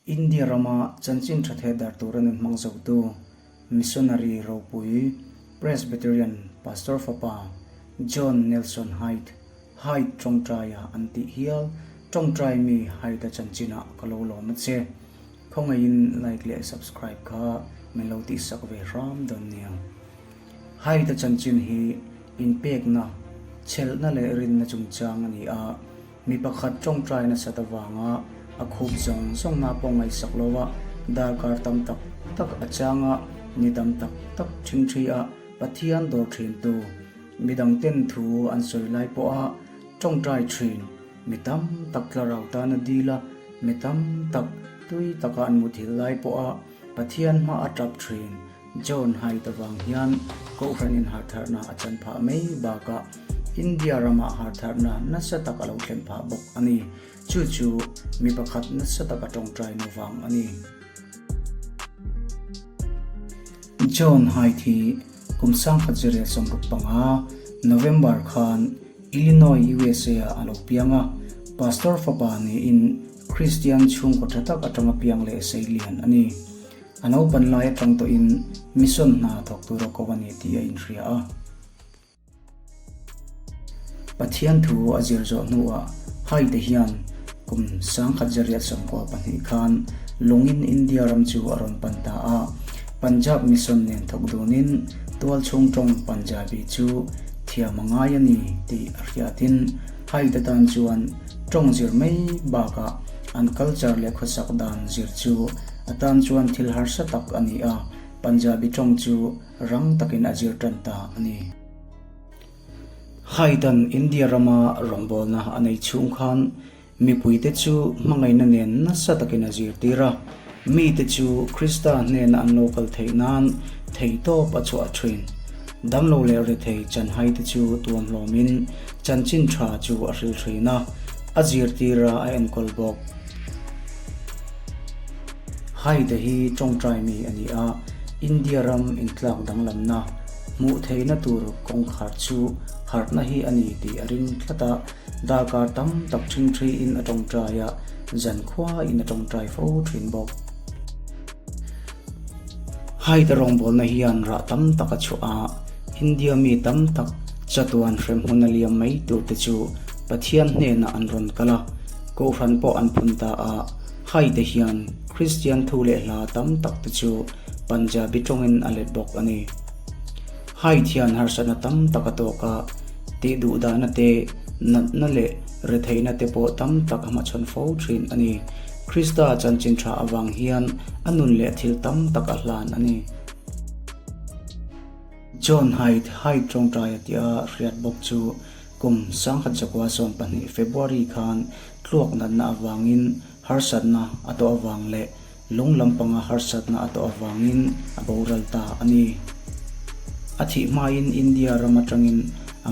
India rama chanchin tha theh dar tura nun hmang zotu missionary ropui Presbyterian pastor fapa John Nelson Hyde, Hyde tawngtaia an tih hial tawngtai mi Hyde-a chanchinah ka lo lawm a che. Khawngaihin like leh subscribe kha min lo tihsak ve hram dawn nia. Hyde-a chanchin hi inpekna, chhelhna leh rinna chungchang a ni a. Mi pakhat tawngtai nasat avanga a khup zawng zawngna pawh ngaihsak lo a, darkar tam tak tak a chang a, ni tam tak tak ṭhingṭhi a Pathian dawr ṭhintu, midangten thu an sawi lai pawha tawngtai ṭhin, mi tam tak tlarau tana dil a, mi tam tak tui taka an muthilh lai pawha Pathian hma a ṭap ṭhin John Hyde avang hian Kohhran in harhtharhna a chan phah mai bakah India ramah harhtharhna nasa tak a lo thlen phah bawk a ni. Chu chu mi pakhat nasa taka tawngtaina vang a ni. John Hyde hi kum 1965, November khan Illinois, USA ah a lo piang a. Pastor fapa niin Kristian chhungkaw tha tak atanga piang leh seilian a ni. A naupan lai atang tawhin mission hna thawk tur a ko a ni tih a inhria a. Pathian thu a zir zawh hnuah Haite hian kum 1992 khan lungin India ram chu a rawn pan ta a. Punjab Mission nen thawk dunin tualchhung tawng Punjabi chu thiam a ngai a ni tih a hriatin Haite tan chuan tawng zir mai bakah an culture leh khawsak dan zir chu A tan chuan thil harsa tak a ni a, Punjabi tawng chu rang takin a zir tan ta a ni. Haidan India rama rawngbawlna a nei chhung khan mipuite chu hmangaihna nen nasa takin a zirtir a, mite chu Krista hnena an lo kal theih nan theihtawp a chhuah thin. Damlo leh rethei chanhaite chu tuamhlawmin chanchin tha chu a hril thin a, a zirtir a, a enkawl bawk. Haide hi tawngtai mi a ni a, India ram intlak danglamna hmuh theihna tur kawngkhar chu harhna hi a ni tih a ring tlat a, darkar tam tak ṭhingṭhi in a tawngtai a, zankhua in a tawngtai fo ṭhin bawk. Haide rawngbawlna hian rah tam tak a chhuah a, India mi tam tak chatuan hremhmun a liam mai turte chu Pathian hnenah an rawn kal a, Kohhran pawh an phun ta a, haite hian Kristian thu leh hla tam tak te chu Punjabi tawngin a let bawk a ni. Haid hian harsatna tam tak a tawk a, tih duh dahna te, natna leh retheihna te pawh tam tak a hmachhawn fo thin a ni. Krista chanchin tha avang hian a nun leh thil tam tak a hlan a ni. John Hyde, Hyde tawngtai a tia hriat bawk chu Kum 1912 February khan tluak natna avangin harsatna a tawh avang leh lung lampanga harsatna a tawh avangin a boral ta a ni. A thih hmain India ram atangin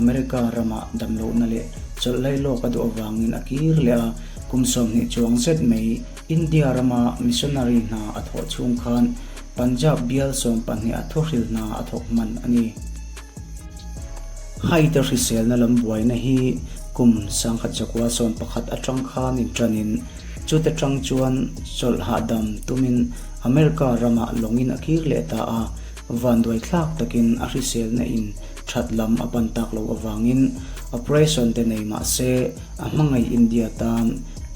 America ramah damlohna leh chawlhlai lawk a duh avangin a kir leh a, kum 20 chuang zet mai India rama missionary hna a thawh chhung khan Punjab bial 12 a thuhril hna a thawk hman a ni. Haite hriselna lam buaina hi kum 1911 atang khan inṭanin chute ṭang chuan chawlh hahdam tumin America ramah lawngin a kir leh ta a, vanduai thlak takin a hriselna in ṭhat lam a pan tak loh avangin operation te nei mah se a hmangaih India tan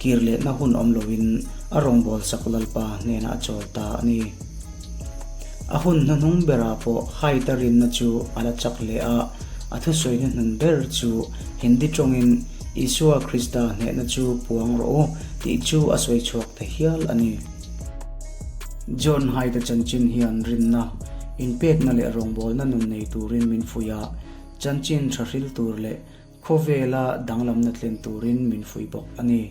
kir lehna hun awm loin a rawngbawlsak Lalpa hnenah a chawl ta a ni. A hun hnuhnung berah pawh Hyde-a rinna chu a la chak hle a, a thusawina hnun ber chu Hindi tawngin Isua Krista hnehna chu puang rawh u tih chu a sawi chhuak ta hial a ni. John Hyde-a chanchin hian rinna, inpekna leh rawngbawlna nun nei turin min fuih a, chanchin tha hril tur leh khawvela danglamna thlen turin min fuih bawk a ni.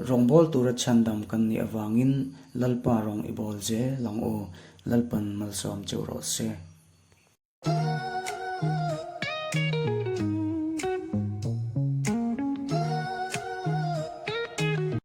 Rawngbâwl tura chhandam kan nih avângin Lalpa rawng i bâwl zel ang u, Lalpan malsâwm cheu rawh se.